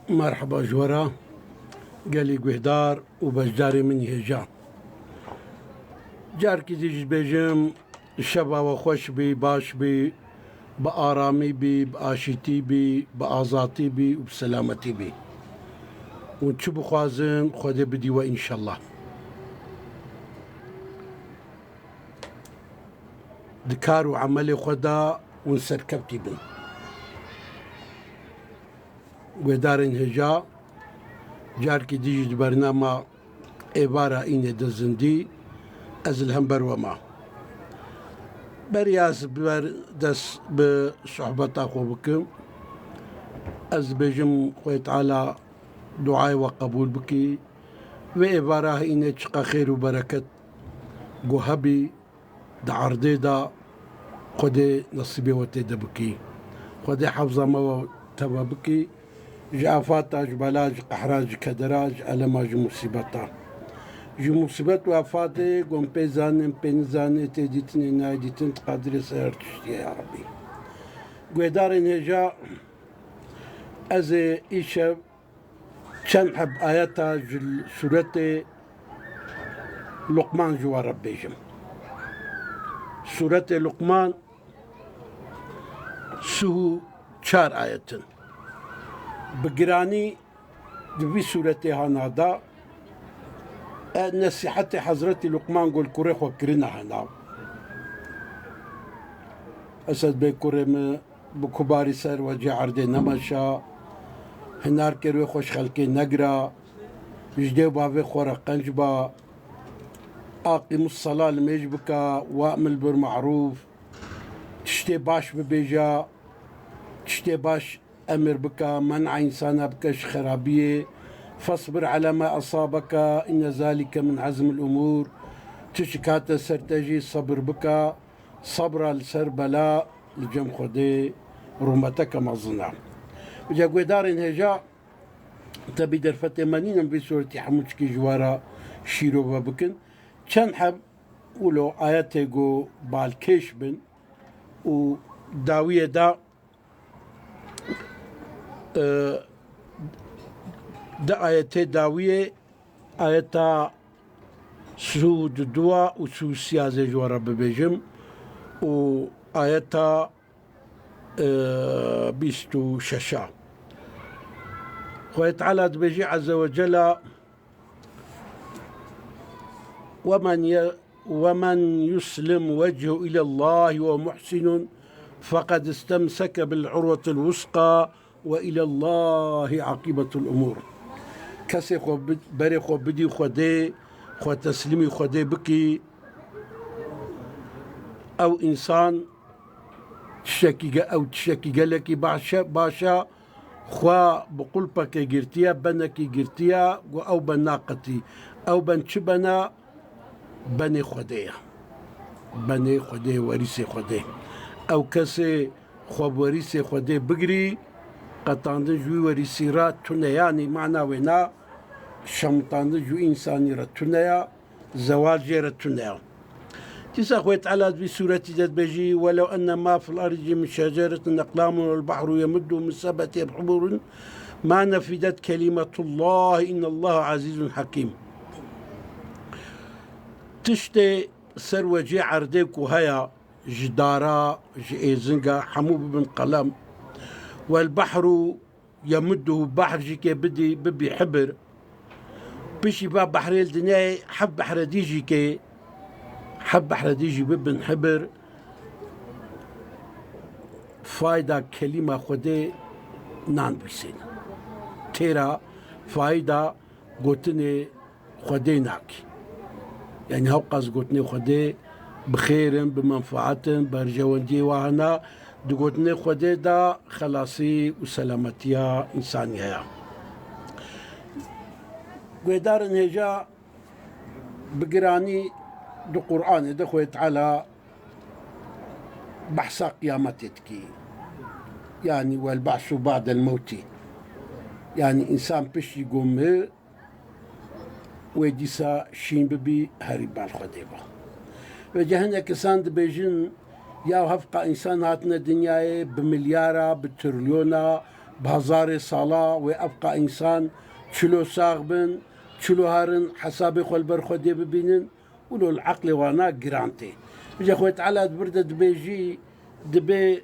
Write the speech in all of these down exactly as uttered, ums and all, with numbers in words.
Merheba ji we re, gelî guhdar û beşdarê min hêja. Carkî dî jî dibêjim, şeva we xweş bî, baş bî, bi aramî bî, bi aşîtî bî, bi azatî bî û bi selametî bî. Hûn çi bixwazin, Xwedê bidî we înşellah. Di kar û emelê xwe de hûn serkevtî bin. Guhdarên hêja, carkî dî jî di bernama êvara înê de zindî, ez li hember we ma. Berî ez bi ber dest bi sohbeta xwe bikim, ez dibêjim Xwedê Teala duayê we qebûl bikî. Vê êvara înê çiqa xêr û bereket ku hebî, di erdê de Xwedê nesîbê we tê de bikî. Xwedê hefza me we teva bikî. Ji afata, ji bela, ji qehra, ji kedera, ji elema, ji musîbeta. Ji musîbet û afatê ku em pê zanin, pê nizanin, tê dîtinê, nayê dîtin, di qadirê ser her tiştî ye ya Rebbî. Guhdarên hêja, ez ê îşev çend heb ayeta ji sûretê Luqman ji we re bibêjim. Sûretê Luqman sih û çar ayet in. Bi giranî di vî sûretê hana da, e, nesîhetê Hezretî Luqman ku li kurê xwe kirine hena. Esed bê kurê min, bi kubarî ser wecê erdê nemeşa, hinar kir wê xwe ji xelkê negira, ji dê û bavê xwe re qenc ba, aqîmus sela limêj bika, we'mil bil me'rûf, tiştê baş bibêja, tiştê baş emir bika, men'a însana bike ji xerabiyê, fesbir ala ma esabeke, inne zalike min ezmil umûr, tiştik hate ser te jî sebir bika, Sebra li ser bela li cem Xwedê rûmeteke mezin e. Îca guhdarên hêja, tebî derfetê me nîn em vê sûretî hemû çikî ji we re şîrove bikin. Çend heb wilo ayetê ku balkêş bin û dawiyê de, e, di ayetê dawiyê, ayeta sî û dua û sî û sî ez ê ji we re bibêjim û ayeta, e, bîst û şeş a. Xwedê Teala dibêjî Ezze ve Cela, "Ve men ye-, ve men yuslim vechehu ilallahi ve muhsinun feqed istemseke bil urvetil wusqa ve ilallahi aqibetul umur." Kesê xwe bi-, berê xwe bidî Xwedê, xwe teslîmî Xwedê bikî, ew însan tiştekî ge-, ew tiştekî gelekî baş e, baş e, xwe bi qulpekê girtiye, benekî girtiye, ku ew ben naqetî. Ew ben çi bena? Benê Xwedê ye. Benê Xwedê, werîsê Xwedê. Ew kesê xwe bi werîsê Xwedê bigirî, qetandin ji wî werîsî re tune, yanî mana wê na şemitandin ji wî însanî re tune ya, zewal jê re tune ya. Dîsa Xwedê Teala di vî sûretî de dibêjî, "Welew enne ma fil erdî min şeceretin eqlamun vel bahru yemuddu min seb'eti ebhurun ma nefidet kelimetullahi innallaha azîzun hakîm." Tiştê ser wecê erdê ku heye, ji dara, ji êzinga, hemû bibin qelem. Wel behru yemudduhu, behr jî kê bidî, bibî hibir. Piştî va behrê li dinyayê heft behre dî jî kê, heft behre dî jî bibin hibir. Fayda kelîma Xwedê nanivîsên. Têra fayda gotinê Xwedê nakî. Yanî hewqas gotinê Xwedê bi xêr in, bi menfaet in, berjewendiyê wa hene, di gotinê Xwedê de xelasî û selametiya însanî heye. Guhdarên hêja, bi giranî di Qur'anê de Xwedê Teala behsa qiyametê dikî. Yanî wel ba'su ba'del mewtî. Yanî însan piştî ku mir, wê dîsa şîn bibî herî bal Xwedê ba. Vêca hinek kesan dibêjin, ya hevqa însan hatine dinyayê bi milyara, bi trilyona, bi hezarê sala wê evqa însan çilo sax bin, çilo herin, hesabê xwe li ber Xwedê bibînin, wilo li eqlê wana giran tê. Vêca Xwedê Teala di vir de dibêjî, dibê,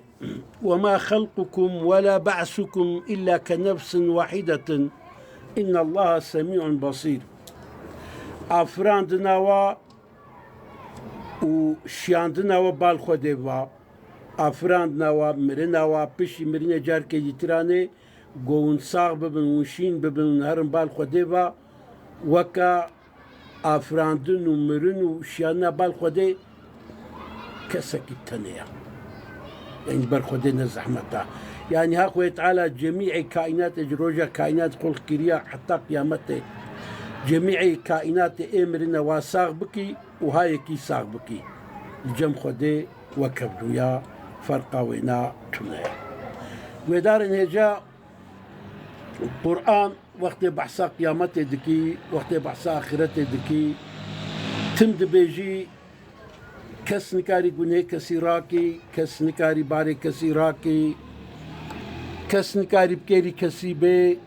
"Wema xelqukum wela ba'sukum illa ke nefsin wahidetin, innallaha semî'un basîr." Afirandina wa û şiyandina we bal Xwedê va, afirandina we, mirina we, piştî mirinê carkê dîtiranê, go hûn sax bibin, hûn şîn bibin, hûn herin bal Xwedê va, weke afirandin û mirin û şiyandina bal Xwedê kesekî tenê ye. Yanî ji ber Xwedê ne zehmet e. Yanî ha Xwedê Teala cemîê kaînatê ji roja kaînat xulq kiriya heta qiyametê. Cemîê kaînatê ê mirine wa sax bikî û ha yekî sax bikî. Li cem Xwedê wek hevdû ya, ferqa wêna tune ye. Guhdarên hêja, Quran wextê behsa qiyametê dikî, wextê behsa axiretê dikî, tim dibêjî, kes nikarî gunhê kesî rakî, kes nikarî barê kesî rakî, kes nikarî bi kêrî kesî bê,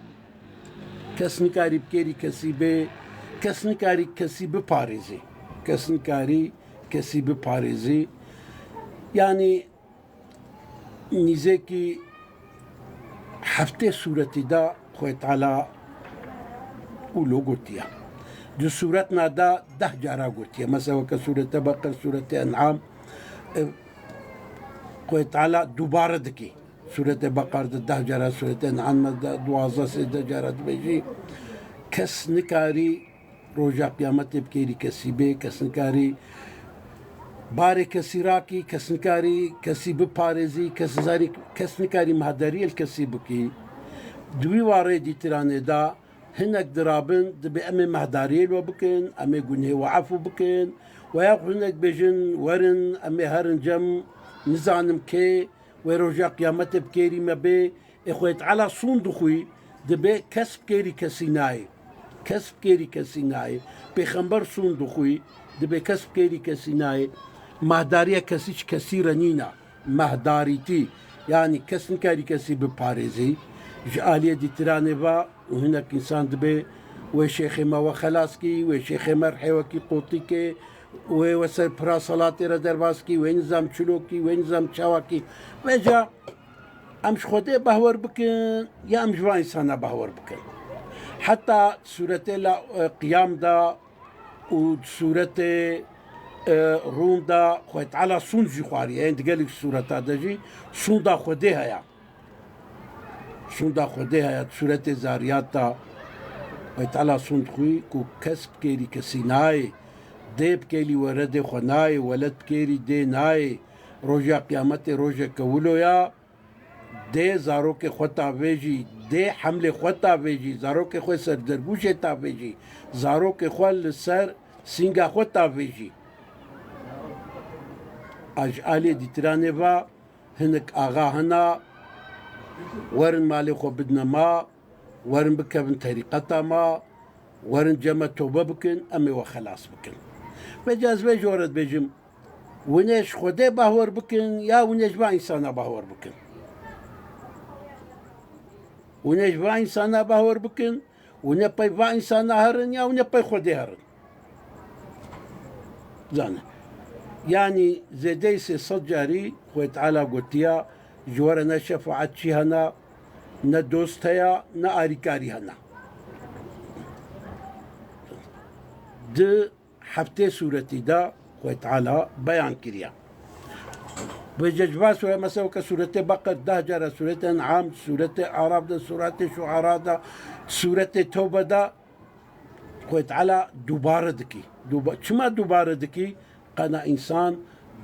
kes nikarî bi kêrî kesî bê, kes nikarî kesî biparêzî, kes nikarî kesî biparêzî. Yanî nîzêkî heftê sûretî de Xwedê Teala wilo gotiye. Di sûretna de deh cara gotiye. Mesela weke sûrete Beqer, sûrete En'am, e, Xwedê Teala dubare dikî. Sûrete Beqer de deh cara, sûrete En'am de duwazdeh sêzdeh cara dibêjî. Kes nikarî roja qiyametê bi kêrî kesî bê, kes nikarî barê kesî rakî, kes nikarî kesî biparêzî, kes zarî, kes nikarî mehdariyê li kesî bikî. Di wî warê dîtiranê de hinek dirabin, dibê em ê mehdariyê li we bikin, em ê gunhê we efû bikin, we ya hinek bêjin, werin, em ê herin cem, nizanim kê, wê roja qiyametê bi kêrî me bê, ê Xwedê Teala sûn dixwî, dibê kes bi kêrî kesî nayê. Kes bi kêrî kesî nayê. Pêxember sûn dixwî, dibê kes bi kêrî kesî nayê. Mehdariya kesî ji kesî re nîna. Mehdarîtî. Yanî kes nikarî kesî biparêzî. Ji aliyê dîtiranê ve û hinek însan dibê wê şêxê me we xelas kî, wê şêxê me rihê wekî qotî kê, wê we ser pira selatê re derbas kî, wê nizam çilo kî, wê nizam çawa kî. Vêca em ji Xwedê behwer bikin ya em ji van însana behwer bikin? Heta sûretê la, e, Qiyam de û sûretê, e, Rûm de Xwedê Teala sûnd jî xwariye. Ên di gelek sûreta de jî sûnda Xwedê heye. Sûnda Xwedê heye. Sûretê Zariyat de Xwedê Teala sûnd xwî ku kes bi kêrî kesî nayê. Dê bi kêrî weredê xwe nayê. Weled bi kêrî dê nayê. Roja qiyametê rojeke wilo ya. Dê zarokê xwe tavêjî, dê hemlê xwe tavêjî, zarokê xwe ser dergûşê tavêjî, zarokê xwe li ser sînga xwe tavêjî. A ji aliyê dîtiranê ve hinek axa hene, werin malê xwe bidine me, werin bikevin terîqeta me, werin cem me tobe bikin, em ê we xelas bikin. Vêca ez vê jor re dibêjim, hûn ê ji Xwedê bahwer bikin ya hûn ê ji va însana bahwer bikin? Hûn ê ji va însana bahwer bikin, hûn ê pey va însana herin ya hûn ê pey Xwedê herin? Zane. Yanî zêdeyî sê sed carî Xwedê Teala gotiya, ji we re ne şefaetçî hene, ne dost heye, ne arîkarî hene. Di heftê sûretî de Xwedê Teala beyan kiriye. Vêca ji va sûre, mesela weke sûretê Beqer deh cara, sûretê En'am, sûretê Araf de, sûretê Şuara de, sûretê Tewbe de Xwedê Teala dubare dikî. Duba-, çima dubare dikî? Qena însan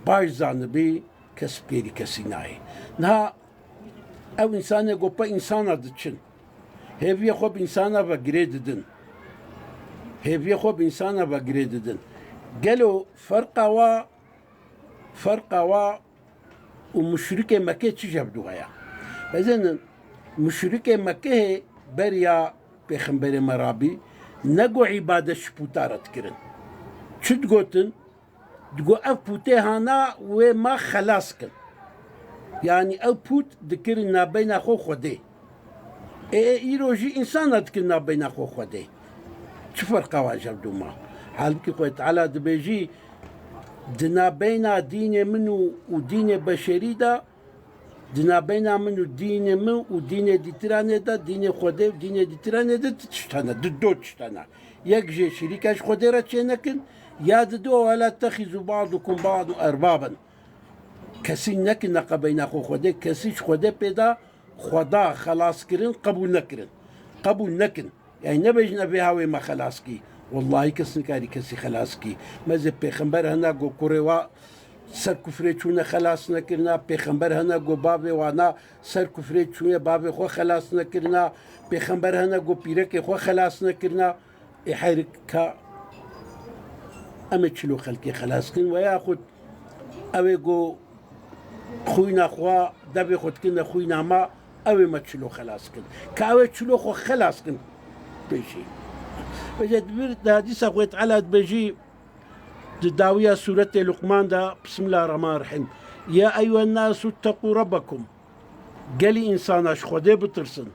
baş zanibî kes bi kêrî kesî nayê. Niha ew însanê ku pey însana diçin. Hêviyê xwe bi însana ve girê didin. Hêviyê xwe bi însana ve girê didin. Gelo ferqa wa, ferqa wa û muşrikê Mekkê çi ji hevdû heye? Bezênin, muşrikê Mekkehê beriya Pêxemberê me rabî, ne got îbadet ji pûta re dikirin. Çi digotin? Digot, "Ev pûtê hana wê ma xelas kin." Yanî ew pût dikirin nabeyna xwe Xwedê. Ê, ê îro jî însana dikin nabeyna xwe Xwedê. Çi ferqa wa ji hevdû ma? Halbikî Xwedê Teala dibêjî, di nabeyna dînê min û, û dînê beşerî de, di nabeyna min û dînê min û dînê dîtiranê de, dînê Xwedê û dînê dîtiranê de du tişt hene, du do tişt hene. Yek jê şirîka ji Xwedê re çênekin, ya didu, "Ve la tettexîzû ba'dukum ba'dan erbaben." Kesî nekin neqebeyna xwe Xwedê, kesî ji Xwedê pê da Xweda xelaskirin qebûl nekirin. Qebûl nekin. Yani nebêjin, "Ev vê hawê me xelas kî." Wellahî kes nikarî kesî xelas kî. Mezê pêxember hene got, kurê wa ser kufrê çûne xelas nekirina. Pêxember hene got, bavê wana ser kufrê çûye bavê xwe xelas nekirina. Pêxember hene got, pîrekê xwe xelas nekirina. Ê heyrik ka em ê çilo xelkê xelas kin we yaxud ew ê ku xwîna xwe devê xwe dikine xwîna me, ew ê me çilo xelas kin. Ka ew ê çilo xwe xelas kin pêşî. Vêce di vir de dîsa Xwedê Teala dibêjî di dawiya sûretê Luqman de, Bismillahirrahmanirrahîm. Ya eyyuhen nasu tteqû rabbekum. Gelî însana ji Xwedê bitirsin.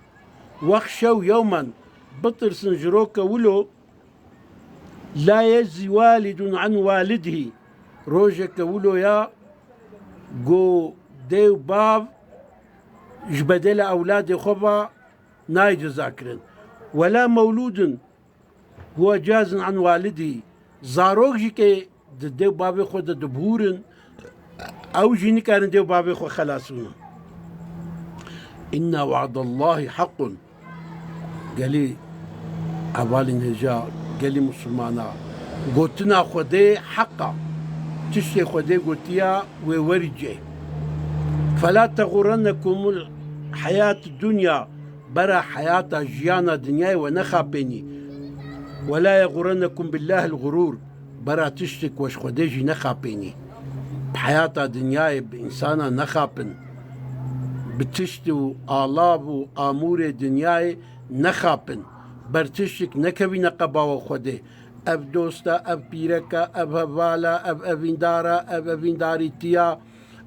Wexşew yewmen, bitirsin ji roke wilo, la yeczî walidun an walidihî. Rojeke wilo ya ku dê û bav ji bedela ewladê xwe ve nayê cezakirin. Wela mewlûdun huwe cazin an walidî. Zarok jî ke di dê û bavê xwe de dibûrin, ew jî nikarin dê û bavê xwe xelasînin. Inna wa'dallahî hequn. Gelî hevalên hêja, gelî misilmana, gotina Xwedê heq a. Tiştê Xwedê gotiya wê werî cê. Fela texurrennekumul heyatid dunya. Bera heyata jiyana dinyayê we nexapênî. Wela yexurrennekum billahil xurûr. Bera tiştê ku ji Xwedê jî nexapênî. Bi heyata dinyayê bi însana nexapin. Bi tişt û alav û amûrê dinyayê nexapin. Ber tiştik nekevîne qeba we Xwedê. Ev dost e, ev pîrek e, ev heval e, ev evîndar e, ev evîndarîtiya,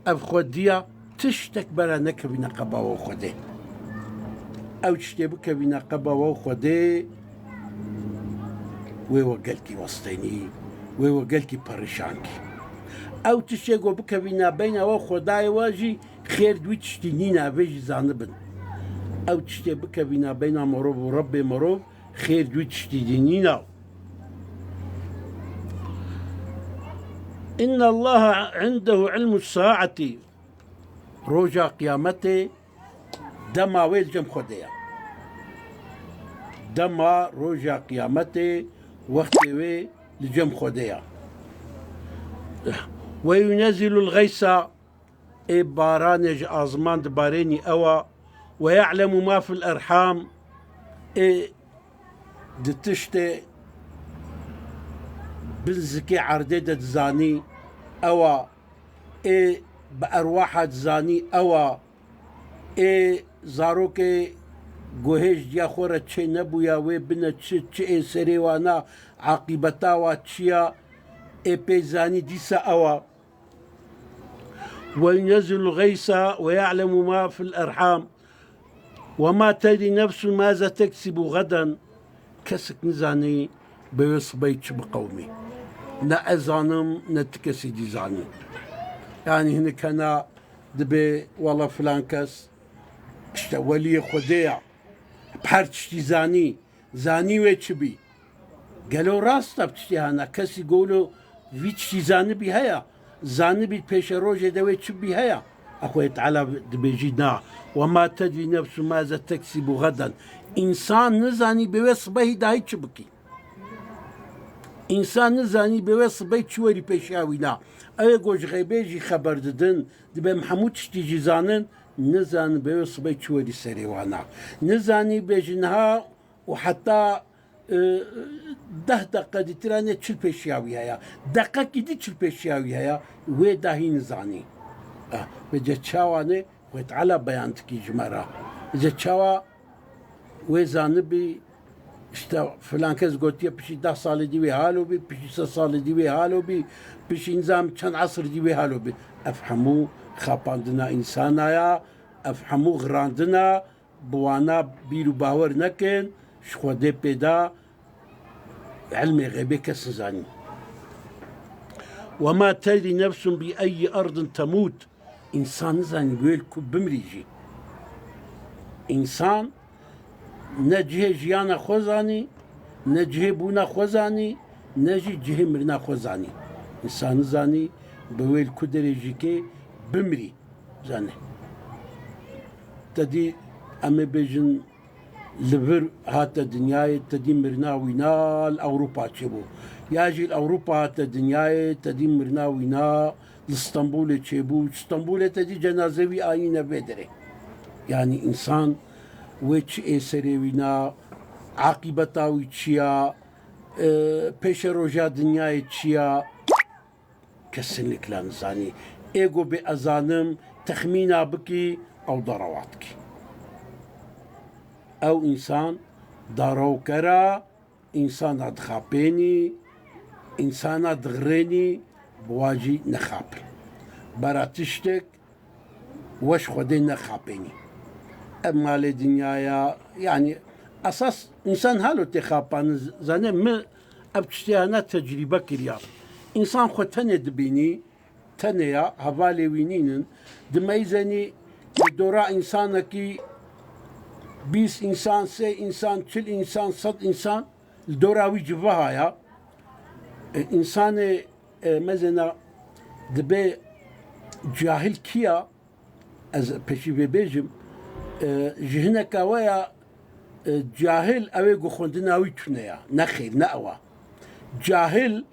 ev xwediya, tiştek bera nekevîne qeba we Xwedê. Ew tiştê bikevîne qeba we Xwedê, wê we gelkî westênî, wê we gelkî perîşan kî. Ew tiştê ku bikevîne beyna we Xwedayê we jî xêr di wî tiştî nîne, vê jî zanibin. Ew tiştê bikevîne beyna mirov û Rebbê mirov, xêr di wî tiştî dî nîne. Inna Allaha indehu ilmu saati. Roja qiyametê dema wê li cem Xwedê ye. Dema roja qiyametê wextê wê li cem Xwedê ye. Ve yunezzilul geysa, ê baranê ji aziman dibarênî ew a. Ve ya'lemu ma fil erham, ê di tiştê bin zikê erdê de dizanî ew a. Ê bi erwaha dizanî ew a. Ê zarokê guhê ji diya xwe re çê nebûya, wê bine çi, çi ê serê wana, aqîbeta wa çi ya, ê pê zanî dîsa ew a. Ve yunezzilul geysa ve ya'lemu ma fil erham. Ve ma tedrî nefsun maza teksibu gadan. Kesik nizanî bi wê sibey çi biqewimî. Ne ez zanim, ne ti kesî dî zanî. Yanî hinek hene dibê wela filan kes işte weliyê Xwedê ya. Bi her tiştî zanî. Zanî wê çi bî? Gelo rast e bi tiştî hana? Kesî golo vî tiştî zanibî heya? Zanibî pêşerojê de wê çi bî heya? A Xwedê Teala dibêjî na. Ve ma tedrî nefsun maza teksibu gadan. Însan nizanî bi wê sibehî dahî çi bikî. Însan nizanî bi wê sibehî çi werî pêşiya wî na. Ew ê ku ji xeybê jî xeber didin, dibe em hemû tiştî jî zanin, nizanin bi wê sibehî çi werî serê wana. Nizanî bêjin ha û heta, e, deh deqe dîtira ne çil pêşiya wî heya. Deqekî dî çil pêşiya wî heya. Wê dahî nizanî. Ah, vêce çawa ne? Xwedê Teala beyan dikî ji me re. Vêce çawa wê zanibî, işte filan kes gotiye piştî deh salî dî wê halo bî, piştî sed salî dî wê halo bî, piştî nizam çend esr dî wê halo bî. Ev hemû xapandina însana ya, ev hemû xirandina bi wana bîr û bawer nekin, ji Xwedê pê da, ilmê xeybê kes nizanî. Ve ma tedrî nefsun bi eyyî erdin temût. Însan nizanî wê li ku bimirî jî. Însan ne cihê jiyana xwe zanî, ne cihê bûna xwe zanî, ne jî cihê mirina xwe zanî. Însan nizanî bi wê li ku derê jî kê bimirî. Zanî. Te dî em ê bêjin li vir hate dinyayê, te dî mirina wîna li Ewropa çêbû. Ya jî li Ewropa hate dinyayê, te dî mirina wîna li Stenbolê çêbû. Li Stenbolê te dî cenaze wî anîne vê derê. Yanî însan wê çi ê serê wîna, aqîbeta wî çi ya, e, pêşeroja dinyayê çi ya? Kesinlikle nizanî. Ê ku bê ezanim texmîna bikî, ew derewa dikî. Ew însan darewker e, însana dixapênî, însana dixirênî, bi wa jî nexapin. Bera tiştek weş Xwedê nexapênî. Ev malê dinyaya, yanî esas însan halo tê xapanin, zanê min ev tiştê hene tecrîbe kiriya. Însan xwe tenê dibînî, tenê ya, hevalê wî nînin. Dimeyzenî li dora însanekî bîst însan, sê însan, çil însan, sed însan li dora wî civiha ya. E, însanê, e, mezêna dibe cahil kî ya? Ez pêşî vê bêjim, e, ji hineka we ya, e, cahil ew ê ku xwendina wî tune ya. Ne xêr, ne ew a. Cahil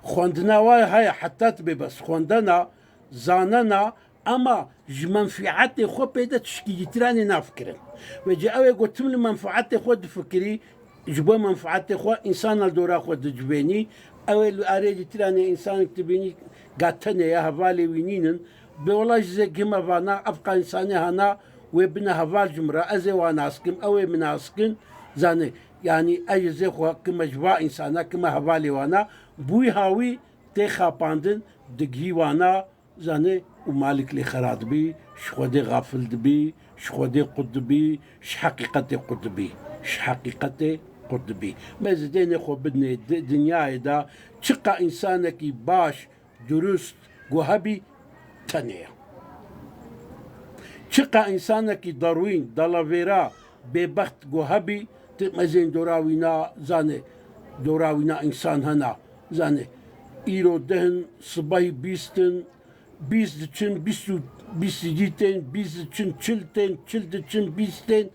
xwendina we heye, heta tu bê bes xwendena, zanena, ema ji menfiatê xwe pê de tişkî dîtiranê nafikirin. Vêce ew ê ku tim li menfiatê xwe difikirî, ji bo menfiatê xwe însana li dora xwe dicivênî, ew ê li arê dîtiranê însanek dibînî, ga tenê ya, hevalê wî nînin. Bê wela ji zê gihime vana, evqa însanê hana, wê bine heval ji min re, ez ê wan nas kim, ew ê min nas kin, zanê, yanî ez ji zê xwe kime ji va însana, kime hevalê wana, bûyha wî tê xapandin, digihî wana, zanê, û malik lê xera dibî, ji Xwedê xafil dibî, ji Xwedê qut dibî, ji heqîqetê qut dibî, ji heqîqetê qut dibî. Me zidênê xwe bidinê di-, dinyayê de çiqa însanekî baş, durust, ku hebî, tenê ye. Çiqa însanekî derwîn, delavêra, bêbext ku hebî, ti mezên dora wîna, zanê, dora wîna însan hena, zanê, îro deh in, sibehî bîst in, bîst diçin, bîst û, bîst û dî tên, bîst diçin, çil tên, çil diçin, bîst tên.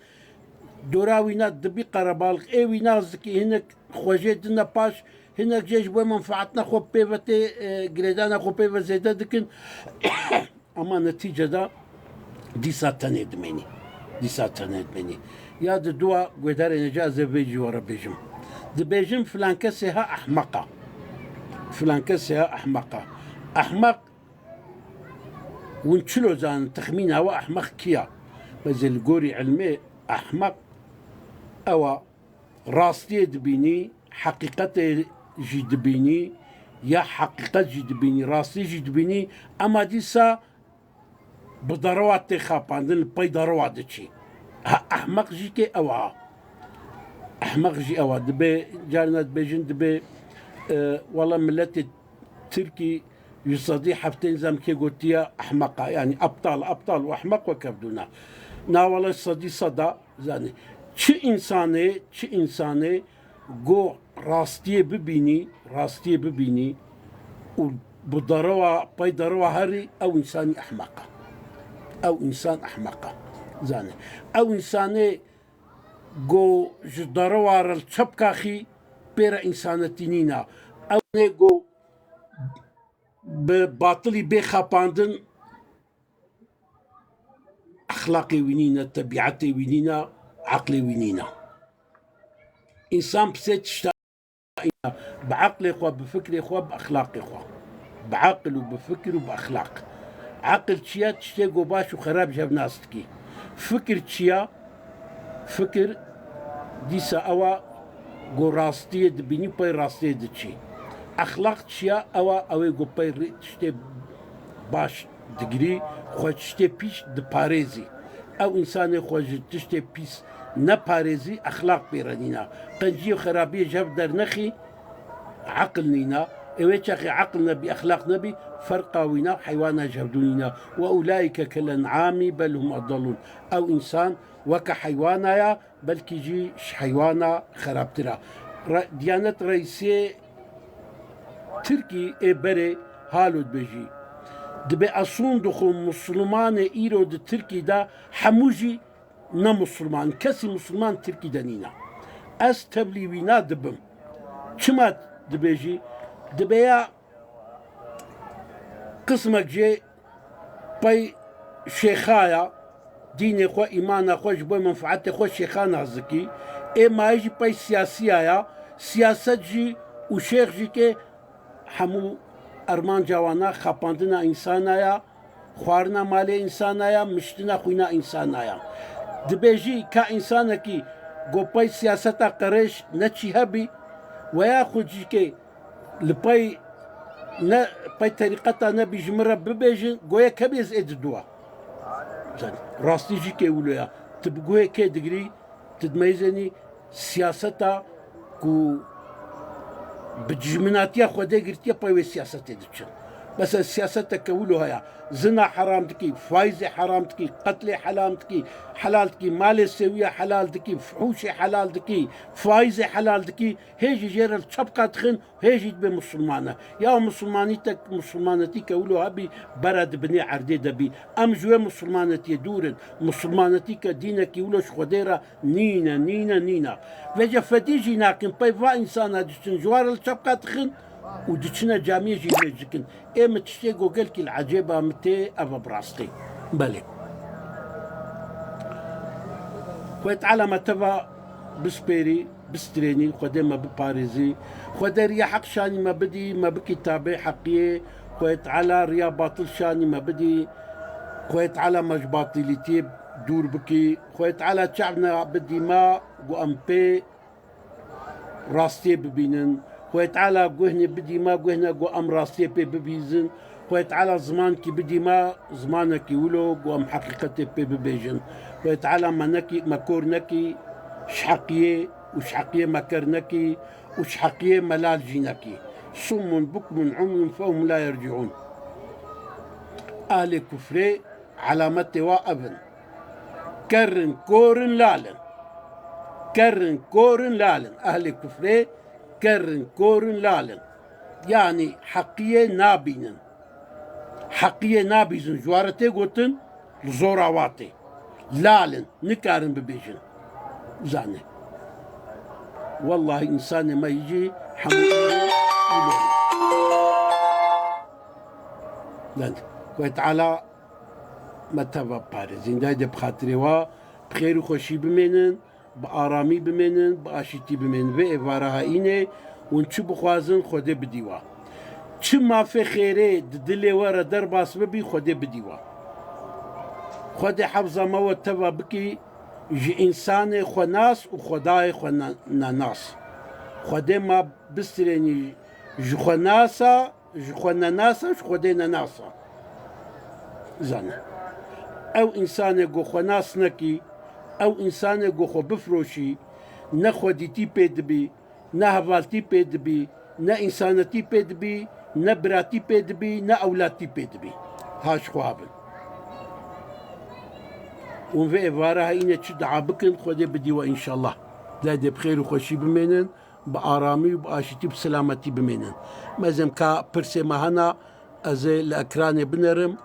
Dora wîna dibî qerebalix. Ê wî nazdikî hinek xwe jê dine paş, hinek jê ji bo menfaatina xwe pê ve tê, e, girêdana xwe pê ve zêde dikin. Ama netîceda dîsa tenê dimênî. Dîsa tenê dimênî. Ya di dua guhdarê neca ez ê vê jî we re bêjim. Dibêjin filan kesê ha ehmeq a. Filan kesê ha ehmeq a. Ehmeq, hûn çilo zanin, texmîna we ehmeq kî ya? Bezê li gorî ilmê ehmeq ew a, rastiyê dibînî, heqîqetê jî dibînî, ya heqîqet jî dibînî, rastî jî dibînî, ema dîsa bi derewa tê xapandin, li pey derewa diçî. Ha, ehmeq jî kê ew a. Ehmeq jî ew a. Dibê, carina dibêjin, dibê, e, wela miletê Tirkî ji sedî heftê nizam kê gotiye ehmeq a. Yanî aptal, aptal û ehmeq wek hev dû ne. Na wela sedî seda, zanî. Çi însanê, çi însanê go rastiyê bibînî, rastiyê bibînî û bi derewa, pey derewa herî, ew însanî ehmeq e. Ew însan ehmeq e. Zanî. Ew însanê go ji derewa re li çepka xî pê re însanetî nîne. Ew nê go bi batilî bê xapandin, exlaqê wî nîne, tebîetê wî nîne, eqlê wî nîne. Însan bi sê tişta, bi eqlê xwe, bi fikrê xwe, bi exlaqê xwe. Bi eql û bi fikir û bi exlaq. Eql çi ye? Tiştê ku baş û xerab ji hev nas dikî. Fikir çi ye? Fikir dîsa ew a ku rastiyê dibînî, pey rastiyê diçî. Exlaq çi ye? Ew a, ew ê ku pey rê-, tiştê baş digirî, xwe tiştê pîş diparêzî. Ew însanê xwe ji tiştê pîs neparêzî, exlaq pê re nîna. Qenciyê û xerabiyê ji hev dernexî, eqil nîna. Ê wê çaxê eqil nebî, exlaq nebî, ferqa wîna û heywana ji hevdû nîna. Ve ulaîke kel en'amî bel hum edalûn. Ew însan weke heywana ya, belkî jî ji heywana xerabtir a. Re-, Diyanet Reîsê Tirkî ê berê halo dibêjî, dibê esûn dixwim Muslimanê îro di Tirkî de hemû jî ne Musliman, kesî Musliman Tirkî de nîna. Ez tevlî wîna dibim. Çima dibêjî? Dibê ya qismek jê pey şêxa ya, dînê xwe, îmana xwe ji bo menfaetê xwe şêxa nas dikî. Ê mayê jî pey siyasiya ya, siyaset jî û şêx jî kê hemû armanca wana xapandina însana ya, xwarina malê însana ya, miştina xwîna însana ya. Dibêjî ka însanekî go pey siyaseta qerêş ne çî hebî, weya xwe jî kê li pey ne, pey terîqeta nebî ji min re bibêjin, goyek hebî ez ê diduwa. Zanî, rastî jî kê wilo ya. Tu bi guhê kê digirî, tu dimeyzênî siyaseta ku bi dijminatiya Xwedê girtiye pey wê siyasetê diçin. Mesela siyaseteke wilo heye. Zina heram dikî, faîzê heram dikî, qetlê helal dikî, helal dikî, malê sêwiya helal dikî, fuhûşê helal dikî, faîzê helal dikî, hê jî jê re li çepka dixin, hê jî dibê musulman e. Ya musulmanîtek-, musulmanetî ke wilo hebî, bera di binê erdê de bî. Em ji wê musulmanetiyê dûr in. Musulmanetî ke dînekî wilo ji Xwedê re nîne, nîne, nîne. Vêce fedî jî nakin, pey va însana diçin, ji wa re li çepka dixin û diçine camiyê jî dimêj dikin. Ê min tiştê ku gelkî li ecêba min tê, ev e bi rastî. Belê. Xwedê Teala me teva bispêrî, bistrênî, Xwedê me biparêzî. Xwedê riya heq şanî me bidî, me bikî tabê heqiyê. Xwedê Teala riya batil şanî me bidî. Xwedê Teala me ji batilîtiyê dûr bikî. Xwedê Teala çavna bidî me ku em pê rastiyê bibînin. Xwedê Teala guhnê bidî me, guhne ku em rastiyê pê bibîzin. Xwedê Teala zimankî bidî me, zimanekî wilo ku em heqîqetê pê bibêjin. Xwedê Teala me nekî, me kor nekî, ji heqiyê û ji heqiyê me ker nekî û ji heqiyê me lal jî nekî. Summun bukmun umyun fehum la yerciun. Ehlê kufrê Elametê wa ev in. Ker in, kor in, lal in. Ker in, kor in, lal in. Ehlê kufrê ker in, kor in, lal in. Yanî heqiyê nabînin. Heqiyê nabîzin. Ji wa re tê gotin, li zora wa tê. Lal in. Nikarin bibêjin. Zane. Wellahî însanê me yî jî hemû îro îro ne. Xwedê Teala me teva parêzîn. Dayê de bi xatirê wa, bi xêr û xweşî bimênin, bi aramî bimênin, bi aşîtî bimênin. Vê êvara ha înê, hûn çi bixwazin, Xwedê bidî wa. Çi mafê xêrê di dilê we re derbas bibî, Xwedê bidî wa. Xwedê hefza me we teva bikî ji însanê xwenas û Xwedayê xwe ne-, nenas. Xwedê ma bistrênî ji xwenasa, ji xwe nenasa, ji Xwedê nenasa. Zane. Ew însanê ku xwe nas nekî, ew însanê ku xwe bifroşî, ne xwedîtî pê dibî, ne hevaltî pê dibî, ne însanetî pê dibî, ne biratî pê dibî, ne ewlatî pê dibî. Ha ji xwe bin. Hûn vê êvara heyîne çi dua bikin, Xwedê bidî we înşallah. Dê dê bi xêr û xweşî bimênin. Bi aramî û bi aşîtî, bi selametî bimênin. Mezem ka pirsê me hena, ez ê li ekranê binerim.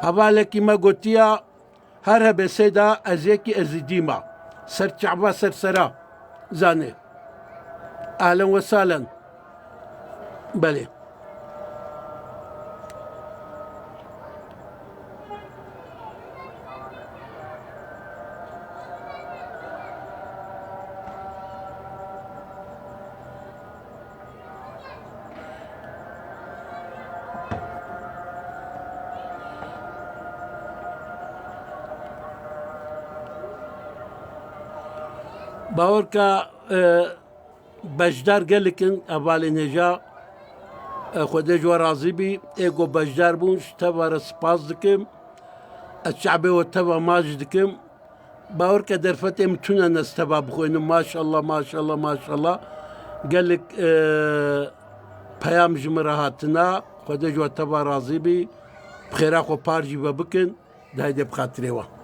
Hevalekî me gotiya, her hebe seyda ez yekî ezîdî ma. Ser çava ser sera. Zanê. Ahlen ve sahlen. Belê. Bawer ka, e, beşdar gelek in hevalên hêja. Xwedê ji we razî bî. Ê ku beşdar bûn, ji teva re spas dikim. Ez çavê we teva ma jî dikim. Bawer ke derfetê min tune ne, ez teva bixwînim. Maşallah, maşallah, maşallah. Gelek, e, peyam ji min re hatine. Xwedê ji we teva razî bî. Bi xêra xwe par jî ve bikin. Dayê dê bi xatirê we.